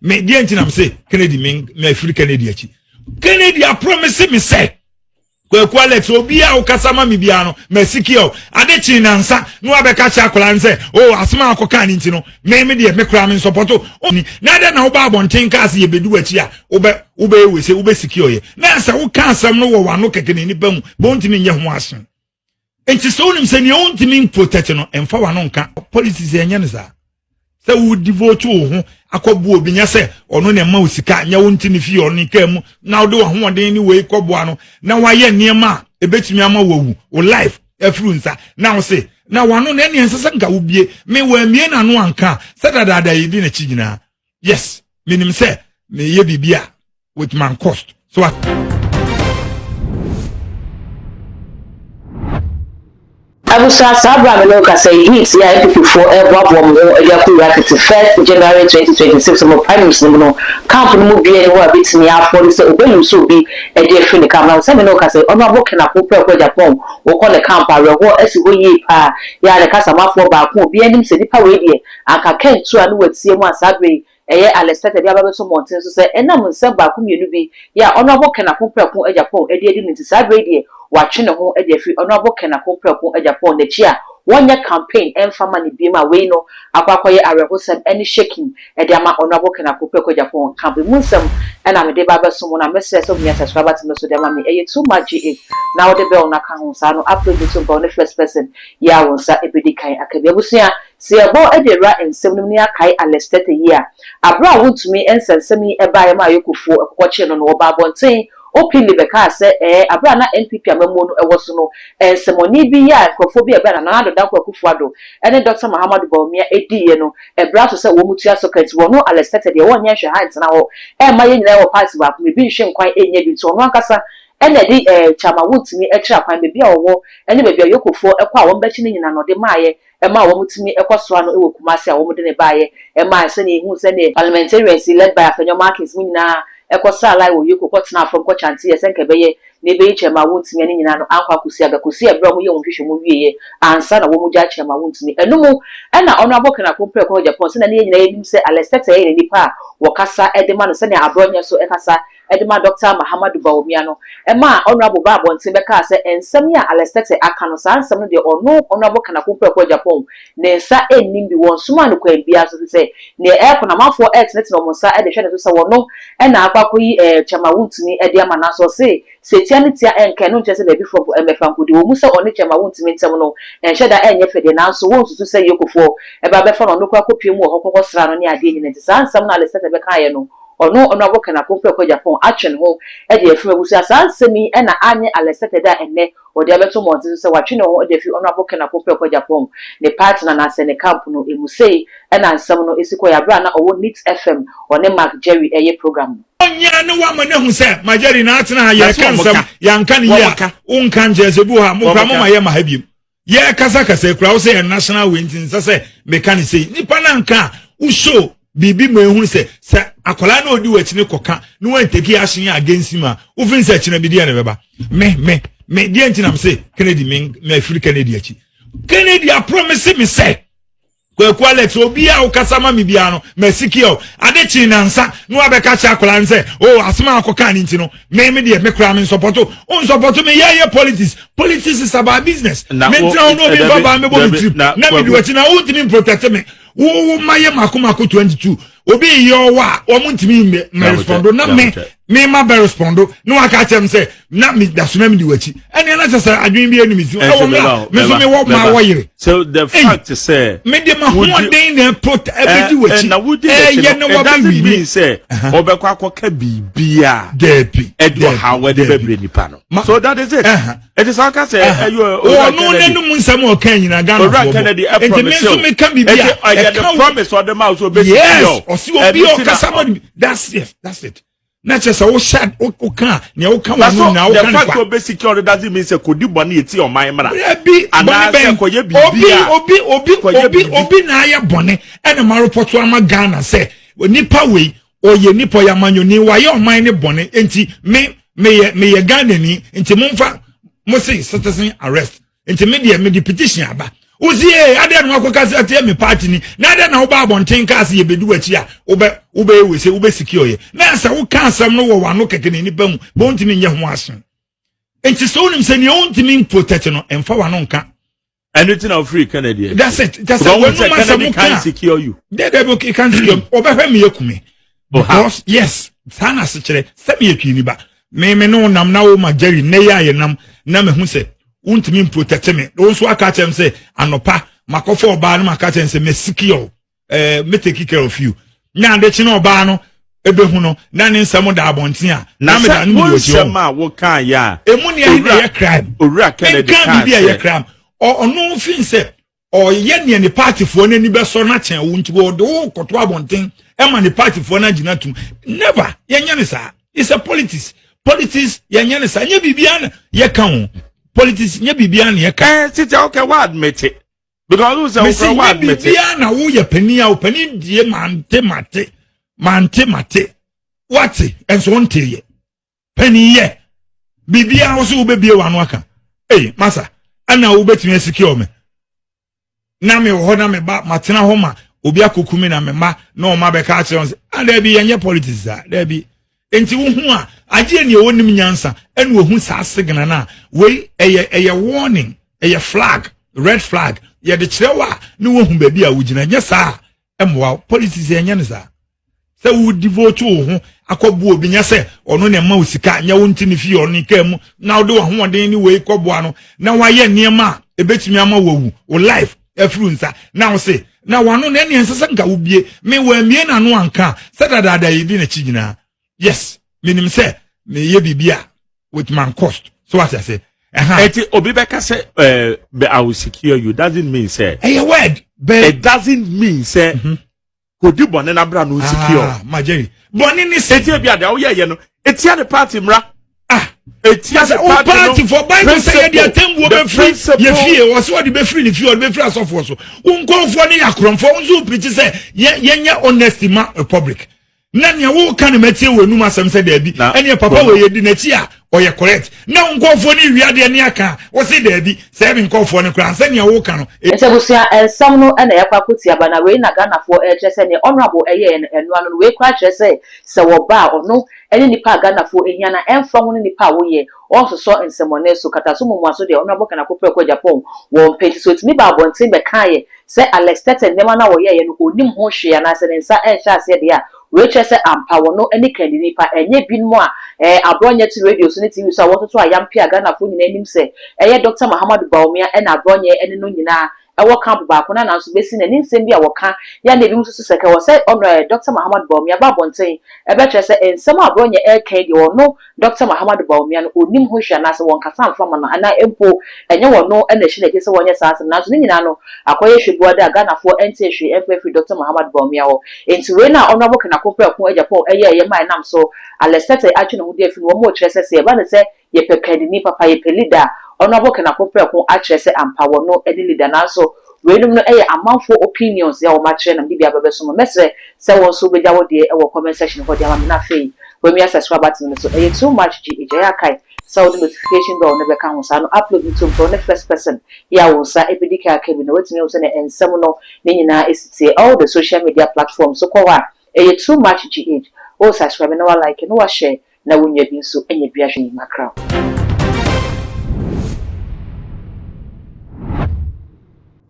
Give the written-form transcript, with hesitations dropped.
Me deɛ nti na me se Kennedy, me mafiri Kennedy akyi. Kennedy apromise me sɛ Kwaku Alex, obi a wokasa ma me biara no, masiki o. Ade kyee nansa na wabɛka kyerɛ akwadaa no sɛ, o asɛm a akɔka ne nti no, me deɛ me koraa me nsɔpɔto. Na dɛn na woba abɔnten kaa sɛ yɛbɛdi w'akyi a wobɛ wobɛyɛ wei sɛ wobɛsiki ɔyɛ. Na sɛ woka asɛm no wɔ w'ano kɛkɛ na nnipa hu, bɛ wontumi nyɛ ho asen. Nti sɛ wonim sɛ nea wontumi mprotect no, ɛmfa w'ano nka. Politics ɛnyɛ no saa. Sɛ wo devote wo ho akɔboa obi, nyɛ sɛ ɔno na ɛma wo sika, nyɛ wo nti ne fie ɔno ne kaa mu na wode w'ahoɔden ne wei kɔboa no na wayɛ nneɛma a ɛbɛtumi ama wawu wo life afiri nsa na wo se na wano na ɛneɛ ɛnsɛ sɛ nka wobie me wɔamie n'ano anka sɛ dadaada yi di n'akyi nyinaa. Yes, menim sɛ meyɛ biribi a with man cost so I. Abusua, saa berɛ a me ne wo kasa yi, heat yi a NPP foɔ reboaboa wɔn ho de akɔ wura tete first January 2026 wɔ primaries no mu no, camp no mu biara nni hɔ a bɛtumi afford sɛ ɔbɛ lose obi de afiri ne camp. Na sɛ me ne wo kasa yi, Honourable Ken Apo Preko Agyapong, wokɔ ne camp a, awerɛhoɔ asi hɔ yie paa. Yɛ a ne kasamafoɔ baako a obiara nim sɛ nipa wei deɛ, anka Ken tu a ne watie mu a saa berɛ yi, Ɛyɛ Alexander de aba abɛto mmɔnten so sɛ ɛnam nsɛm baako mmienu bi yɛ a Honourable Ken Ako Preko Agyapong de adi no nti saa berɛ yi deɛ watwe ne ho de afiri Honourable Ken Ako Preko Agyapong n'akyi a wɔnyɛ campaign mfa mma no biom a wei no akɔ akɔyɛ awerɛhosɛm ne shaking de ama Honourable Ken Ako Preko Agyapong camp. Emu nsɛm na mede ba abɛso mo na mɛsrɛ sɛ wobɛnya subscribe button no so de ama me ɛyɛ too much GH na wode bell no aka ho saa no upload no to mpa wo ne first person yɛ a wo nsa bɛdi kan aka bi. Abusua Sɛ yɛbɔ de wura nsɛm no mu na yɛakae Alex Tetteh yi a, bere a wontumi nsa nsɛm yi baeɛ maa Yokofoɔ kɔkɔ kyee no no, wɔbaa abɔnten openly bɛkaa sɛ ɛɛ bere a na NPP amammuo no wɔ so no, nsɛmmɔne bi yɛ a nkurɔfoɔ bi a ɛberɛ a Nana Addo Dankwa Akufo-Addo ne Dɔkta Mahamadou Bawumia diiɛ no, ɛberɛ aso sɛ wɔn tua so ka nti wɔno Alex Tetteh deɛ wɔnyɛ nhwɛha ntena hɔ mma yɛn nyinaa wɔ party baako mu, ebi nhwe nkwan nyɛ bi nti ɔno ankasa na ɛde ɛɛ Kyama wontumi kyerɛ akwan baabi a ɔwɔ ne baabi a Yokofoɔ kɔ a wɔbɛkye no nyinaa na ɔde maaeɛ ɛmaa wɔtumi kɔsoaa no wɔ Kumasi a wɔde no baeɛ, ɛmaa sɛdeɛ yɛhuu sɛdeɛ Parliamentarians yi led by Afenyo Markins mu nyinaa kɔsaa line wɔ Yoko kɔtenaa fam kɔkyanteeɛ sɛ nka ɛbɛyɛ na ɛbɛyi Kyɛrema Wontumi ne nyinaa no ankɔ akɔsi aga kɔsi ɛberɛ a wɔyɛɛ wɔn nhwehwɛmu wieeɛ ansa na wɔgyaa Kyɛrema Wontumi. Ɛno mu na Honourable Ken Akompreko Agyapong sɛdeɛ na yɛn nyinaa yɛnim sɛ Alex Tetteh yɛ nipa a wɔkasa de ma no sɛdeɛ Aborɔnyɛ nso kasa de ma Dɔkta Mahamadou Bawumia no maa Honourable baa abɔnten bɛkaa sɛ nsɛm yi a Alex Tetteh aka no, saa nsɛm no deɛ ɔno Honourable Ken Akompreko Agyapong ne nsa nnim bi, wɔnsomaa no kwan biara so efisɛ neɛ ɛrekɔ no amanfoɔ retenetene wɔn nsa de hwɛ ne so sɛ wɔno na akɔ akɔyi Kyɛma Wontumi de ama nanso ɔse sɛ tia ne tia nka ɛno nkyerɛ sɛ baabi foɔ mpo mmɛfa nkɔdi. Wɔ mu sɛ ɔne Kyɛma Wontumi ntam no ɛnhyɛ da nyɛ fɛ deɛ nanso wɔnsusu sɛ Yokofoɔ ɛba bɛfa no ɔno koraa kɔpue mu wɔ hɔ kɔkɔsra no ne adeɛ nyina nti saa nsɛm no a Alex Tetteh bɛkaeɛ no Ɔno Honourable Ken Akompreko Agyapong atwe ne ho de afiri m'abusua. Saa nsɛm yi na anyɛ Alex Tetteh dɛ a ɛnnɛ ɔde abɛto mmɔnten so sɛ watwe ne ho de afiri Honourable Ken Akompreko Agyapong ne party no anaasɛ ne camp no mu. Sei na nsɛm no si kɔeɛ aberɛ a na ɔwɔ Neat FM ɔne Mark Jerry reyɛ program no. Ɔnyɛ ne wama no ahu sɛ Majeri na atena ha yɛka nsɛm yɛanka ne yie a wonka nkyerɛ sɛ bi wɔ ha mo kora moma yɛ ma ha biom. Yɛkasa kasa kura wo sɛ yɛ national wei nti nsɛ sɛ meka ne sei nipa no anka a wo show biribi ma ehunu sɛ sɛ akwadaa na odi w'akyi ne kɔka na wɔnteki action against him a wofin sɛ kyerɛ bi deɛ na ɛbɛba me me me deɛ nti na me se Kennedy me me afiri Kennedy akyi. Kennedy apromise me sɛ Kwaku Alex, obi a wokasa ma me biara no, masiki o. Ade kyee nansa na wabɛka kyerɛ akwadaa no sɛ, o asɛm a akɔka ne nti no, me me deɛ me koraa me nsɔpɔto. O nsɔpɔto me yɛyɛ politics. Politics is about business. Me ntena hɔ na obi mfa baa mebɔ me tirim. Na me di w'akyi na wontumi mprotect me. Wo wo ma yɛ mako mako 22. Obi yɛ ɔwɔ a wɔn ntumi mɛ respondo na me me ma bɛ respondo na waka kyerɛ me sɛ na me da so na me di w'akyi ɛnna ɛna kyerɛ sɛ adwene bi anim si ɛwɔ me a me nso me wɔ ma wɔ yere. So the fact sɛ. Me de ma hoɔden na ɛpo ɛbɛdi w'akyi ɛyɛ na wabɛ wi mi. Sɛ ɔbɛkɔ akɔka biribi a. Dɛbi ɛdi ɔhaw ɛde bɛbrɛ nipa no. So that is it. Ɛti sɛ ɔka sɛ ɛyɛ owura Kennedy. Ɔno n'anum nsɛm a ɔka nyina Ghana Owura Kennedy ɛ promise. Nti me nso me ka biribi a ɛka wo. Ɛyɛ promise ɔde ma so ɔbɛ si Yes, ɔsi obi a ɔkasa ma that's it, that's it. Na kyerɛ sɛ wohyɛ woka nea woka wɔn no nyinaa woka ne kwa. The fact ɔbɛ secure doesn't mean sɛ kodi bɔne yɛ ti ɔman mmara. Ɛbi bɔne bɛn obi obi obi obi obi na ayɛ bɔne ɛna ma repɔto ama Ghana sɛ nipa wei ɔyɛ nipa ɔyɛ amanyɔni wayɛ ɔman ne bɔne nti me meyɛ meyɛ Ghana ni nti momfa mo se citizen arrest nti me deɛ mede petition aba. Wosi ee adeɛ na wakɔ kasa tie me party ni na adeɛ na woba abɔnten kaa sɛ yɛbɛdi w'akyi a wobɛ wobɛyɛ wei sɛ wobɛsiki ɔyɛ na sɛ woka asɛm no wɔ w'ano kɛkɛ na nipa hu bɛ wontumi nyɛ ho aso nti sɛ wonim sɛ nea wontumi mprotect no ɛmfa w'ano nka. Ɛno ti na ofiri Kennedy. That's it. That's it. Wɔn mu asɛm kan secure you. Dɛdɛ bi can secure. Ɔbɛhwɛ mi ekume. Because yes, saa na asekyerɛ sɛ mi yɛ twi ni ba. Me me ne wo nam na wo ma Jerry nnɛ yi a yɛ nam na me ho sɛ wontumi mprotect me. Wo nso aka kyerɛ m sɛ anɔpa makɔfɔ ɔbaa no maka kyerɛ m sɛ me secure ɛɛ me take care of you. Na ade kye na ɔbaa no ebehu no na ne nsɛm da abɔnten a na me da no mi di ɔkyi wɔn. Na sɛ wo nsɛm a woka yɛ a. Emu ni ɛyɛ na ɛyɛ crime. Owura Kennedy kaa sɛ. Nka biribi a ɛyɛ crime. Ɔno fi sɛ ɔyɛ nea ne paatifoɔ no ani bɛsɔ no akyɛn wo nti wɔde wo kɔto abɔnten ɛma ne paatifoɔ no agyina tum. Never, yɛnyɛ ne saa. It's a politics. Politics yɛnyɛ ne saa. Nyɛ biribiara na yɛka ho. Politics nyɛ biribiara na yɛka. Ɛɛ titi a wokɛ wa admit it because wo sɛ wokura wa admit it. Mesi nyɛ biribiara na woyɛ panin a wo panin die mante mate mante mate wate nso wonte yɛ. Panin yɛ biribiara wo so wobɛbie w'ano aka. Ei masa ɛna wobɛtumi asecure me na mewɔ hɔ na meba matena hɔ ma obi akɔku me na me mma na ɔma bɛka akyerɛ wɔn sɛ ah daabi yɛnyɛ politics saa daabi. Nti wohu a agyeɛ nea wɔnim nyansa ɛna wɔhu saa signal no a wei ɛyɛ ɛyɛ warning, ɛyɛ flag, red flag yɛde kyerɛ wo a ne wohu baabi a wogyina. Nyɛ saa ɛmmoa politics, yɛnyɛ no saa. Sɛ wo devote wo ho akɔboa obi nyɛ sɛ ɔno na ɛma wo sika, nyɛ wo nti ne fie ɔno ne kaa mu na wode w'ahoɔden ne wei kɔboa no na wayɛ nneɛma a ebetumi ama wawu wo life afiri nsa na wo se na wano na ɛneɛ nsɛ sɛ nka wobie me wɔamie n'ano anka sɛ dadaada yi di n'akyi nyinaa. Yes, menim sɛ meyɛ biribi a with man cost so wate ase. Eti obi bɛka sɛ ɛɛ I will secure you doesn't mean sɛ. Ɛyɛ word. It doesn't mean sɛ. Kò di bɔnne n'abira no secure. Ah, Majeri bɔnne ni sɛ. Eti ebi adi awo yɛ yɛ no etia ne party mra. Ah, etia ne party no party for Bible sɛ yɛ de atembuo bɛ firi yɛ fie wɔsi wɔde bɛ firi ne fie wɔde bɛ firi asɔfoɔ so nkɔfoɔ ne yɛ akorɔmfoɔ nso pirikyi sɛ yɛ yɛ nyɛ honesty ma public na nea woka ne matie wɔ enum asɛm sɛ daabi ɛneɛ papa wɔ yɛ di n'akyi a ɔyɛ correct na nkɔfoɔ ne wia deɛ ne aka wɔsi daabi sɛ ɛmi nkɔfoɔ ne koraa sɛ nea woka no. Nti abusua nsɛm no na yɛakɔ akɔtia ba na wei na Ghanafoɔ ɛrekyerɛ sɛ neɛ Honourable ɛyɛɛ no ɛno ano no wei koraa kyerɛ sɛ sɛ wɔba a ɔno ɛne nipa a Ghanafoɔ ɛhia na ɛmfa ho ne nipa a woyɛ ɔnsosɔ nsɛmɔne so kataso mumuaso deɛ Honourable Ken Akopreko Agyapong wɔn pɛ nti sɛ ɔtumi ba abɔnten bɛkaeɛ Sɛ Alex Tetteh nneɛma no a wɔyɛeɛ no ɔnnim ho hwee anaasɛ ne nsa nhyɛ aseɛ deɛ a, wei kyerɛ sɛ ampa wɔno ne kandini pa, ɛnyɛ binom a ɛɛ aborɔnyɛ te radio so ne TV so a wɔtoto ayampe a Ghanafoɔ nyinaa nim sɛ ɛyɛ Dɔkta Mahamadou Bawumia ɛna aborɔnyɛ ne no nyinaa ɛwɔ camp baako na nanso bɛsi nnɛ ne nsɛm bi a wɔka yɛ a na ebinom susu sɛ kɛwɔ sɛ ɔno ɛɛ Dɔkta Mahamadou Bawumia ba abɔnten ɛbɛkyerɛ sɛ nsɛm a aborɔnyɛ ɛreka yi deɛ ɔno Dɔkta Mahamadou Bawumia no, ɔnnim ho hwee anaasɛ wɔnkasa mfa mma no anaa mpo ɛnyɛ wɔno na ɛhyɛ n'akyi sɛ wɔnyɛ saa asɛm no. Nanso ne nyinaa no, akɔyɛ hwɛbuada a Ghanafoɔ ntee hwee mfa mfiri Dɔkta Mahamadou Bawumia hɔ. Enti wei na Honourable Ken Akompreko Agyapong yɛeɛ ma ɛnam so Alex Tetteh atwe ne ho de afi no. Wɔn rekyerɛ sɛ sɛ yɛba no sɛ yɛpɛ kandini papa, yɛpɛ leader a, Honourable Ken Akompreko akyerɛ sɛ ampa wɔno ne leader. Nanso Weinom no yɛ amanfoɔ opinions a wɔakyerɛ na mede bi aba bɛso mo. Mɛsrɛ sɛ wo nso wobɛgya wo deɛ wɔ comment section hɔ de ama me na afei wamia subscribe button no so. Ɛyɛ too much GH. Ɛyɛ a kae sɛ wode notification bell no bɛka ho saa no upload no tom pɛ wo ne first person yɛ a wo nsa bɛdi kan aka bi na woatumi ahu sɛdeɛ nsɛm no ne nyinaa si teɛ. All the social media platforms so kɔ hɔ a ɛyɛ too much GH. Wo subscribe na wa like na wa share na wo nua bi nso anya bi ahwɛ yi makra wo.